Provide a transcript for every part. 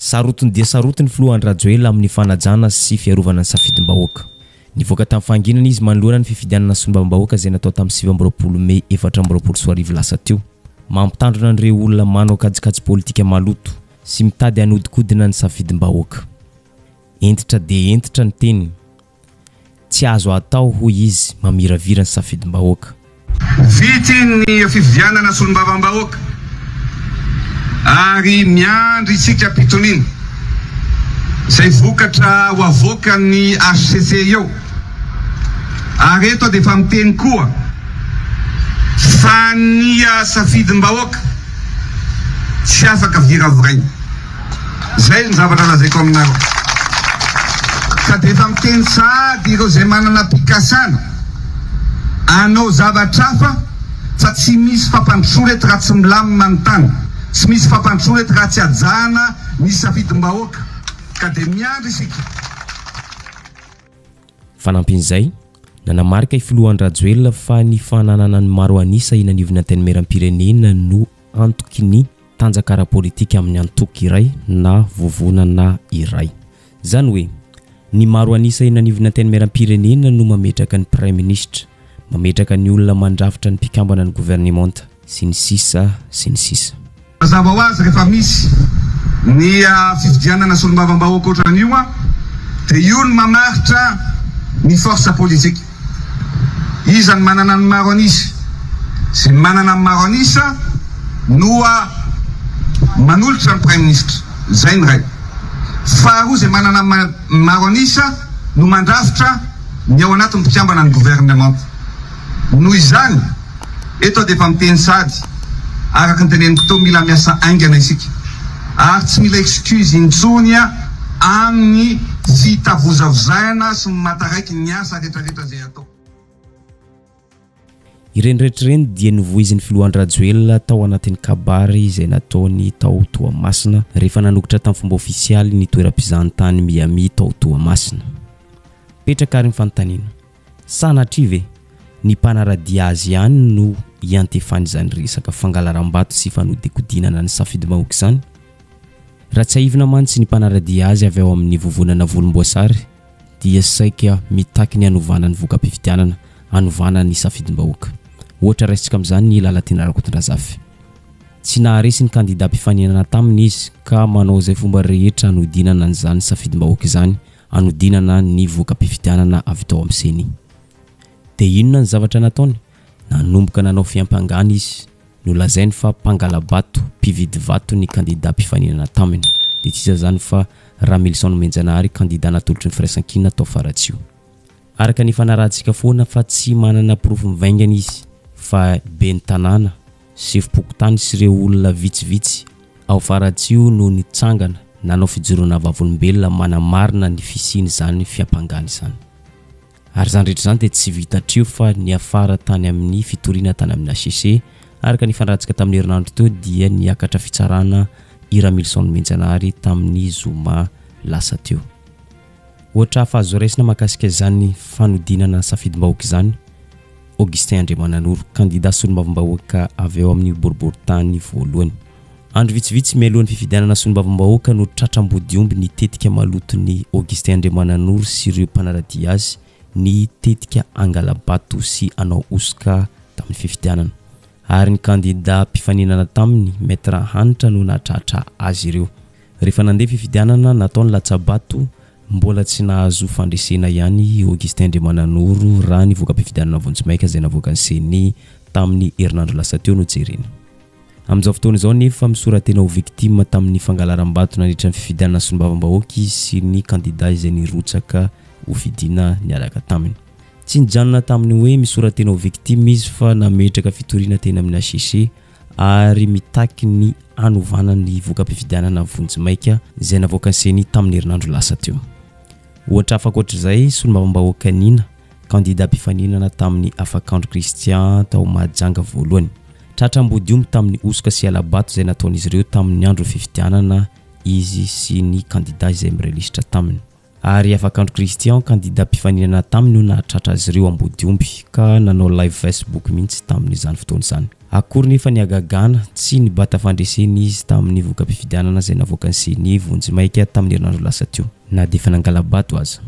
Sarotiny dia sarotiny Filoha Andry Rajoelina amin'ny fanajana sy fiarovana ny safidim-bahoaka. Nivoaka tamin'ny fahanginana izy manoloana ny fifidianana solombavambahoaka izay natao tamin'ny 29 mey 2024 lasa teo. Mampitandrina an'ireo olona manao kajikajy politika maloto sy mitady hanodinkodina ny safidim-bahoaka. Hentitra dia hentitra ny teniny. Tsy azo atao, hoy izy, mamiravira ny safidim-bahoaka. Vitsy ny fifidianana solombavambahoaka ary miandry isika am-pitoniana izay vokatra ho avoakan'ny hcc eo. Ary eto aho dia efa miteny koa fa ny safidim-bahoaka tsy afaka viraviraina. Izay ny zavatra lazaiko aminareo. Ka dia efa miteny sahady ireo izay manana pikasana hanao zavatra hafa fa tsy misy fampandrosoana eto raha tsy milamina ny tany, tsy misy fampandrosoana eto raha tsy hajana ny safidim-bahoaka. Ka dia miandry isika. Fanampin'izay, nanamarika i Filoha Andry Rajoelina fa ny fananana ny maro an'isa eny anivon'ny Antenimierampirenena no antoky ny tanjaka ara-politika amin'ny antoko iray na vovonana iray. Izany hoe, ny maro an'isa eny anivon'ny Antenimierampirenena no mametraka ny Praiminisitra, mametraka ny olona mandrafitra ny mpikambana ny governemanta, sy ny sisa sy ny sisa. Mazava ho azy rehefa misy ny fifidianana solombavambahoaka ohatran'io dia io no mamaritra ny force politique. Iza no manana ny maro an'isa? Izay manana ny maro an'isa no manolotra ny praiminisitra. Izay ny iray. Faharoa izay manana ny maro an'isa no mandrafitra ny ao anatin'ny mpikambana ny governemanta. Noho izany, eto aho dia efa miteny sahady, araka ny teneniko teo, mila miasa haingana isika ary tsy mila excuse intsony amin'ny fitavozavozana sy ny mahataraiky ny asa rehetrarehetra izay atao. Ireny rehetra ireny dia novoizin'ny filoha Andry Rajoelina tao anatin'ny kabary izay nataony tao Toamasina rehefa nanokatra tamin'ny fomba ofisialy ny toeram-pizahantany Miami tao Toamasina. Mipetraka ary ny fanontaniana, Sanatria ve? Ny mpanara-dia azy ihany no iantefan'izany resaka fangalaram-bato sy fanodinkodinana ny safidim-bahoaka izany? Raha tsiahivina mantsy ny mpanara-dia azy avy ao amin'ny vovonana volomboasary dia saika mitaky ny hanovana ny voka-pifidianana, hanovana ny safidim-bahoaka. Ohatra raisintsika amin'izany ny Lalatiana Rakotondrazafy. Tsy naharesy ny kandida mpifaninana taminy izy ka manao izay fomba rehetra hanodinana an'izany safidim-bahoaka izany hanodinana ny voka-pifidianana avy tao amin'ny Ceni. Dia inona ny zavatra nataony? Nanomboka nanao fiampangana izy. Nolazainy fa mpangala-bato, mpividy vato ny kandida mpifaninana taminy. Dia tsy iza izany fa Ramilison Nomenjanahary, kandida natolotry ny Firaisankina tao Faratsiho. Araka ny ifanarahantsika foana fa tsy manana porofo mivaingana izy fa ben'ny tanàna, sefom-pokontany sy ireo olona vitsivitsy ao Faratsiho no nitsangana nanao fijoroana vavolombelona manamarina ny fisian'izany fiampangana izany. Ary izany rehetra izany dia tsy vita hatreo fa niafara tany amin'ny fitoriana tany amin'ny HCC. Araka ny nifanarahantsika tamin'ny herinandro teo dia niakatra fitsarana i Ramilison Nomenjanahary tamin'ny zoma lasa teo. Ohatra hafa azo raisina mahakasika izany fanodinana safidim-bahoaka izany, Augustin Andriamananoro, kandida solombavambahoaka avy ao amin'ny boriborintany voalohany. Andro vitsivitsy mialohan'ny fifidianana solombavambahoaka no tratra ambodiomby ny tetika maloton'i Augustin Andriamananoro sy ireo mpanara-dia azy ny tetika hangala-bato sy hanao hosoka tamin'ny fifidianana. Ary ny kandida mpifaninana taminy, Maître Hanitra no nahatratra azy ireo. Rehefa nandeha fifidianana, natao ny latsa-bato, mbola tsy nahazo fandresena ihany i Augustin Andriamananoro raha ny voka-pifidianana vonjimaika izay navoakan'ny Ceni tamin'ny herinandro lasa teo no jerena. Amin'izao fotoana izao anefa, misora-tena ho victime tamin'ny fangalaram-bato nandritra ny fifidianana solombavambahoaka izy sy ny kandida izay nirotsaka hofidiana niaraka taminy. Tsy nijanona tamin'ny hoe misora-tena ho victime izy fa nametraka fitoriana teny amin'ny HCC ary mitaky ny hanovana ny voka-pifidianana vonjimaika izay navoakan'ny Ceni tamin'ny herinandro lasa teo. Ohatra hafa ankoatr'izay, solombavambahoaka Nina, kandida mpifaninana tamin'i Afakandro Christian tao Mahajanga voalohany. Tratra ambodiomby tamin'ny hosoka sy hala-bato izay nataon'izy ireo tamin'ny andron'ny fifidianana izy sy ny kandida izay miray lisitra taminy. Ary Afakandro Christian, kandida mpifaninana taminy no nahatratra azy ireo ambodiomby ka nanao live Facebook mihitsy tamin'izany fotoana izany. Akory nefa ny hagagana, tsy nibata fandresena izy tamin'ny voka-pifidianana izay navoakan'ny Ceni vonjimaika tamin'ny herinandro lasa teo. Na dia efa nangala-bato aza.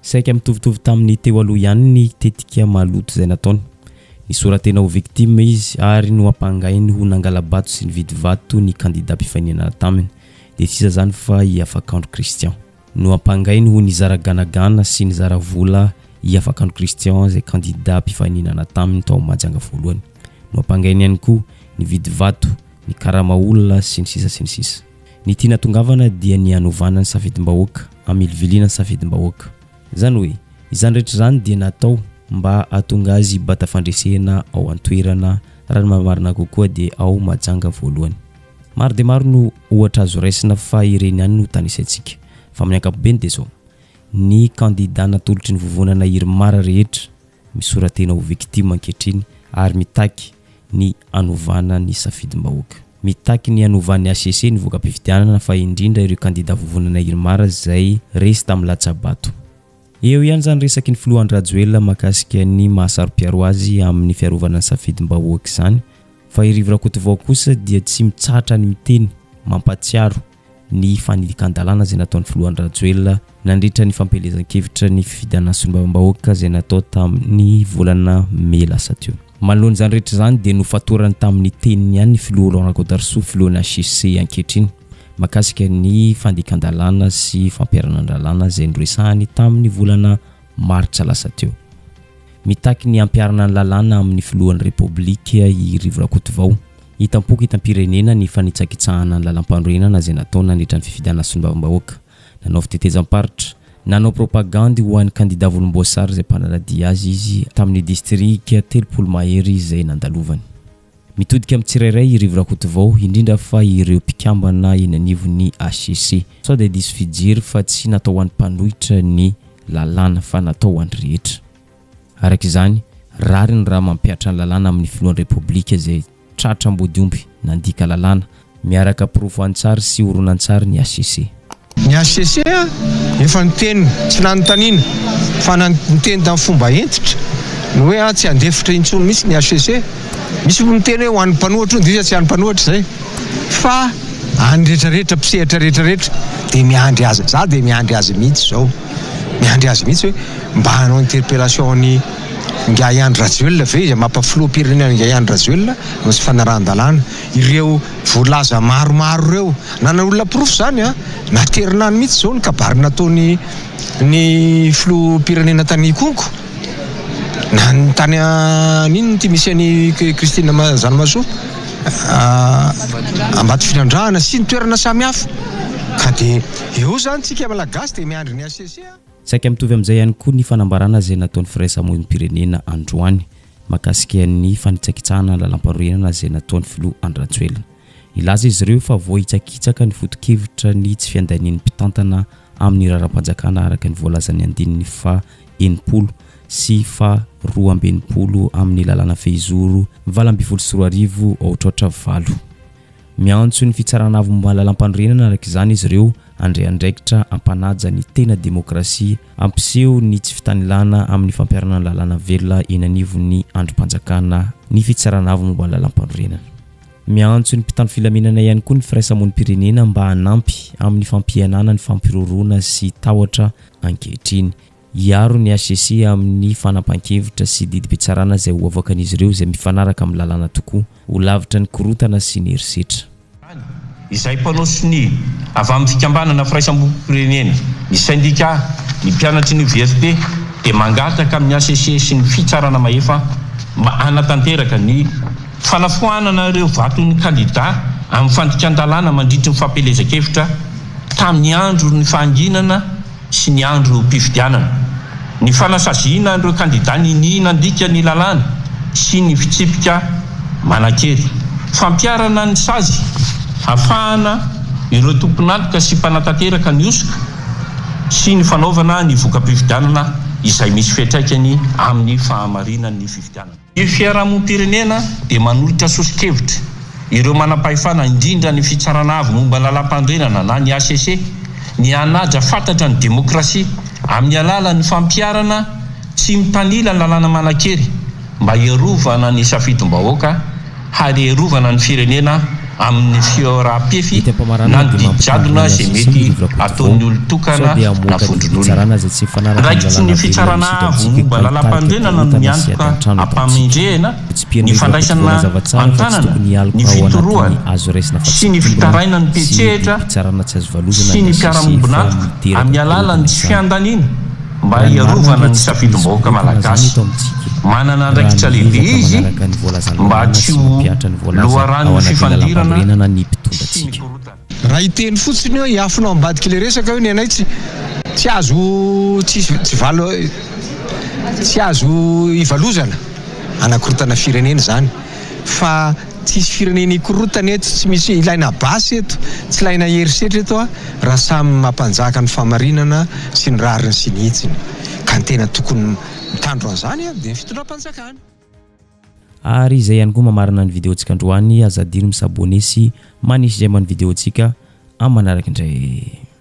Saika mitovitovy tamin'ny teo aloha ihany ny tetika maloto izay nataony. Nisora-tena ho victime izy ary nohampangainy ho nangala-bato sy nividy vato ny kandida mpifaninana taminy. Dia tsy iza izany fa i Afakandro Christian. Nohampangainy ho nizara ganagana sy nizara vola i Afakandro Christian izay kandida mpifaninana taminy tao Mahajanga voalohany. Nohampangainy ihany koa nividy vato, nikarama olona sy ny sisa sy ny sisa. Ny tiana tongavana dia ny hanovana ny safidim-bahoaka, hamiliviliana ny safidim-bahoaka. Izany hoe, izany rehetra izany dia natao mba hahatonga azy hibata fandresena ao an-toerana, raha ny marimarina kokoa dia ao Mahajanga voalohany. Maro dia maro no ohatra azo raisina fa ireny ihany no tanisaintsika. Fa amin'ny ankapobeny dia izao, ny kandida natolotry ny vovonana Irmar rehetra misora-tena ho victime ankehitriny ary mitaky ny hanovana ny safidim-bahoaka. Mitaky ny hanovan'ny hcc ny voka-pifidianana fa indrindra ireo kandida vovonana Irmar izay resy tamin'ny latsa-bato. Eo ihany izany resaky ny filoha Andry Rajoelina mahakasika ny maha saro-piaro azy amin'ny fiarovana ny safidim-bahoaka izany fa i Rivo Rakotovao kosa dia tsy mitsahatra ny miteny mampahatsiaro ny fandikan-dalàna izay nataon'ny filoha Andry Rajoelina nandritra ny fampielezan-kevitra ny fifidianana solombavambahoaka izay natao tamin'ny volana mey lasa teo. Manoloana izany rehetra izany dia nofatorany tamin'ny teniny ihany ny filoha Laurent Godarisoa filohan'ny HCC ankehitriny mahakasika ny fandikan-dalàna sy fampiharana ny lalàna izay noresahany tamin'ny volana martsa lasa teo. Mitaky ny hampiharana ny lalàna amin'ny filohan'ny Repoblika i Rivo Rakotovao. Hitam-poko hitam-pirenena ny fanitsakitsahana ny lalampanorenana izay natao nandritra ny fifidianana solombavambahoaka. Nanao fitetezam-paritra, nanao propagandy ho an'ny kandida volomboasary izay mpanara-dia azy izy tamin'ny distrika 30 mahery izay nandalovany. Mitodika amin'ny tsirairay i Rivo Rakotovao, indrindra fa ireo mpikambana eny anivon'ny hcc. Sao dia diso fijery fa tsy natao ho an'ny mpanohitra ny lalàna fa natao ho an'ny rehetra. Araka izany, rariny raha mampihatra ny lalàna amin'ny filohan'ny Repoblika izay tratra ambodiomby nandika lalàna, miaraka porofo an-tsary sy horonantsary ny hcc. Ny hcc efa niteny, tsy nanontaniana fa niteny tamin'ny fomba hentitra ny hoe a tsy handefitra intsony mihitsy ny hcc. Misy miteny hoe ho an'ny mpanohitra hono dia iza tsy an'ny mpanohitra izay fa any rehetra rehetra mpisehatra rehetra rehetra dia miandry azy, za dia miandry azy mihitsy izao, miandry azy mihitsy hoe mba hanao interpellation an'i Ingahy Andry Rajoelina ve izy, maha filoham-pirenena an'i Ingahy Andry Rajoelina no tsy fanarahan-dalàna ireo voalaza maromaro ireo. Nanana olona porofo izany an, naterina any mihitsy izao ny kabary nataony ny filoham-pirenena tany Ikongo, na ny tany inona ity misy an'i Christine Zanamasoa, Ambatofinandrahana sy ny toerana samihafa. Ka dia eo izany tsika Malagasy dia miandry ny HCC an. Saika mitovy amin'izay ihany koa ny fanambarana izay nataon'ny firaisamonim-pirenena androany mahakasika ny fanitsakitsahana ny lalampanorenana izay nataon'ny filoha Andry Rajoelina. Nilaza izy ireo fa voahitsakitsaka ny foto-kevitra ny tsy fiandanian'ny mpitantana amin'ny raharaham-panjakana araka ny voalazan'ny andininy faha 60 sy faha 62 amin'ny lalàna fehizoro 2018 aotraotra valo. Miantso ny Fitsarana Avo momba ny Lalampanorenana araka izany izy ireo handray andraikitra hampanaja ny tena demokrasia, hampiseho ny tsy fitanilana amin'ny fampiharana ny lalàna velona eny anivon'ny andrim-panjakana ny Fitsarana Avo momba ny Lalampanorenana. Miantso ny mpitandro filaminana ihany koa ny firaisamonim-pirenena mba hanampy amin'ny fampihenana ny fampiroroana sy tahotra ankehitriny. Hiaro ny hcc amin'ny fanapahan-kevitra sy didim-pitsarana izay ho avoakan'izy ireo izay mifanaraka amin'ny lalàna tokoa. Ho lavitra ny korontana sy ny herisetra. Izany, izay mpanao sonia avy amin'ny fikambanana firaisam-pirenena, ny sendika, ny mpianatry ny oniversite dia mangataka amin'ny hcc sy ny fitsarana mahefa mba hanatanteraka ny fanafoanana ireo vaton'ny kandida amin'ny fandikan-dalàna mandritry ny fampielezan-kevitra tamin'ny andron'ny fahanginana sy ny androm-pifidianana. Ny fanasaziana an'ireo kandida ninia nandika ny lalàna sy ny fitsipika manan-kery. Fampiharana ny sazy hafahana ireo tompon'antoka sy mpanatanteraka ny hosoka sy ny fanaovana ny voka-pifidianana izay misy fiantraikany amin'ny fahamarinan'ny fifidianana. Ny fiarahamonim-pirenena dia manolotra soso-kevitra ireo manampahefana indrindra ny Fitsarana Avo momba ny Lalàmpanorenana na ny hcc ny hanaja fatratra ny demokrasia amin'ny alalan'ny fampiharana tsy mitanila ny lalàna manan-kery mba hiarovana ny safidim-bahoaka ary hiarovana ny firenena amin'ny fihoaram-pefy Ety na am-pamaranana ny dia didy mampitandrina jadona ny izay HCC mety i Rivo Rakotovao ataon'ny sao olon-tokana dia na hamoaka vondron'olona. didim-pitsarana izay tsy mifanaraka amin'ny Raikitry ny lalàna velona fitsarana misy eto avo amintsika momba ka hitarika lalàmpanorenana no korontana sy ady miantoka an-trano eto amintsika. ampamendrehana Notsipihin'i ny Rivo fandraisana Rakotovao mazava tsara fa tsy an-tanana tokony ny hialoka ao anatin'ny fitorohana azo raisina fa sy tsy ny mitombina fitarainan'ny sy ny mpiantsehatra didim-pitsarana tsy azo valozana sy ny ny HCC fa mpiara-miombon'antoka miteraka amin'ny alalan'ny korontana tsy izany. fiandaniana mba Raha ny marina hiarovana aloha ny tsy tokony hisy safidim-bahoaka korontana izany malagasy. eto amintsika e! Manana Raha andraikitra lehibe miezaka izy manaraka ny voalazan'ny mba lalàna tsy sy ho mampihatra ny voalaza ao loharanon'ny anatin'ny fifandirana lalàmpanorenana ny mpitondra sy ny antsika. korontana. Raha hiteny fotsiny hoe hiafina ao ambadik'ilay resaka hoe ny anay tsy tsy azo tsy tsy valo tsy azo ivalozana, hanakorontana firenena izany fa tsisy firenena hikorotana eto, tsy misy ilaina basy eto, tsy ilaina herisetra eto raha samy mampanjaka ny fahamarinana sy ny rariny sy ny hitsiny. Ka ny tena tokony mitandro an'izany dia ny fitondram-panjakana. Ary izay ihany koa mamarana ny vidéo tsika androany, aza adino mi s'abonner sy manisy j'aime ny vidéo tsika amin'ny manaraka indray.